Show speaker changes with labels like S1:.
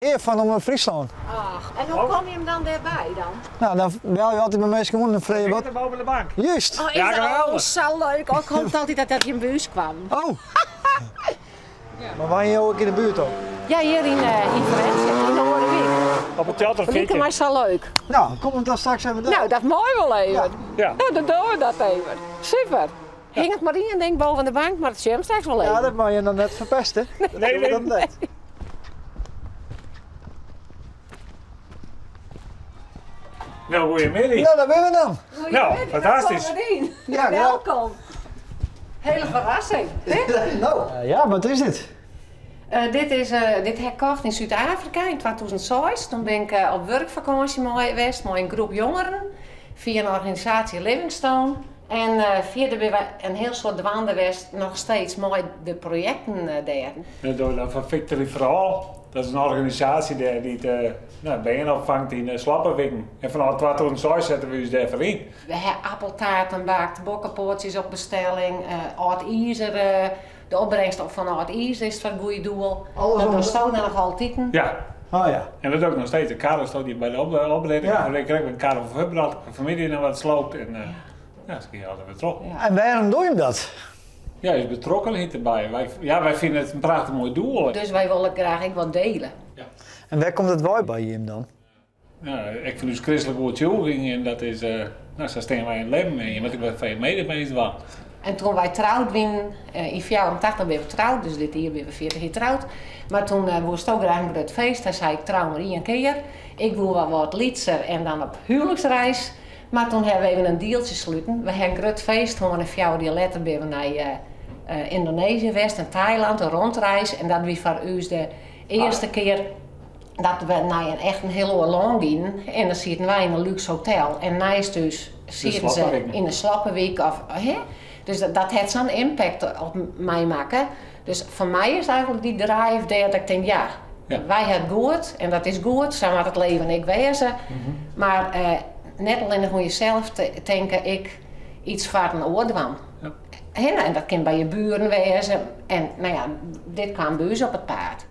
S1: Ear fan Omrop Fryslân.
S2: Ach, en hoe komme jim dan dêrby dan?
S1: No, dan belje we altyd by minsken oan en freegje wat.
S3: boven de bank.
S1: Juist.
S2: Oh, is
S3: Ja,
S2: dat
S3: geweldig.
S2: oh, sa leuk. Oh, ik hoopte altyd dat dat jim by ús kwam.
S1: Oh. Mar wenje jo ek yn de buert dan?
S2: Ja, hjir yn, yn Frjentsjer, yn de oare wyk.
S3: Op it teater
S2: Liket my sa leuk.
S1: No, kom him dan straks even del.
S2: No, dat mei wol even.
S3: Ja.
S2: No, dan dogge we dat even. Super. Hinget mar ien ding boven de bank, mar dat sjen we straks wol even.
S1: Ja, dat mei je noch net ferpeste.
S3: Nee, nee.
S1: Dat net.
S3: No, goeiemiddei.
S1: No, dêr binne we dan.
S3: Nou, fantastysk.
S1: Ja,
S2: Welkom. Hele ferrassing. Hè?
S1: No. Ja, wat is dit?
S2: Dit is, dit ha ik kocht yn Súd-Afrika yn 2006. Toen bin ik op wurkfakânsje mei west mei in groep jongeren fia in organisaasje Livingstone. En fierder binne we in hiel soad dwaande west noch steeds mei de projekten dêr.
S3: Dat dogge we dan foar Victory for All. Dat is in organisaasje dêr dy't no, bern opfangt yn sloppewiken. En fanôf 2006 sette we ús dêrfoar yn.
S2: We ha appeltaarten bakt, bokkepoatsjes op bestelling, âld izer, de opbringst fan âld izer is foar it goede doel.
S1: Alles
S2: Dat
S1: om-
S2: dochsto dan noch altiten.
S3: Ja,
S1: Oh ja.
S3: en dat doe ik noch steeds. De karre stiet hjir by de opritting.
S1: Ja.
S3: Ik krij in karre fan fuortbrocht, familie noch wat sloopt. En ja, se gean altyd wer troch.
S2: Ja.
S1: En wêrom dogge jim dat?
S3: Ja, is betrokkenheid derby. Wy, ja, wy fine it in prachtich moai doel.
S2: Dus wy wolle graach ek wat dele.
S3: Ja.
S1: En wêr komt it wei by jim dan?
S3: Ja, ek fan ús kristlike oertsjûging en dat is, no, sa stean wy yn it libben en je moatte ek wat foar je medemins dwaan.
S2: En toen wy troud wienen, yn 84 binne we troud, dus dit jier binne we 40 jier troud. Mar toen woesto graach in grut feest, hy sei ik trou mar ien kear. Ik woe wol wat lytser en dan op huweliksreis. Mar toen hawwe we even in dealtsje sluten. We ha in grut feest hân en 4 jier letter binne we nei Indonesië west en Thailand, in rondreis. En dat wie foar ús de earste kear dat we nei in echt in hiel oar lân gienen. En dan sieten wy yn in lúks hotel en neist ús sieten se yn in sloppewyk. Of, hè? Dus dat hat sa'n impact op my makke. Dus foar my is eigentlik dy drive dêr dat ik tink, ja, wy ha it goed en dat is goed, sa moat it leven ek wêze. Mar net allinnich oan jesels tinke, ek iets foar in oar dwaan.
S3: Ja.
S2: Hè, en dat kin by je buren wêze. En no ja, dit kaam by ús op it paad.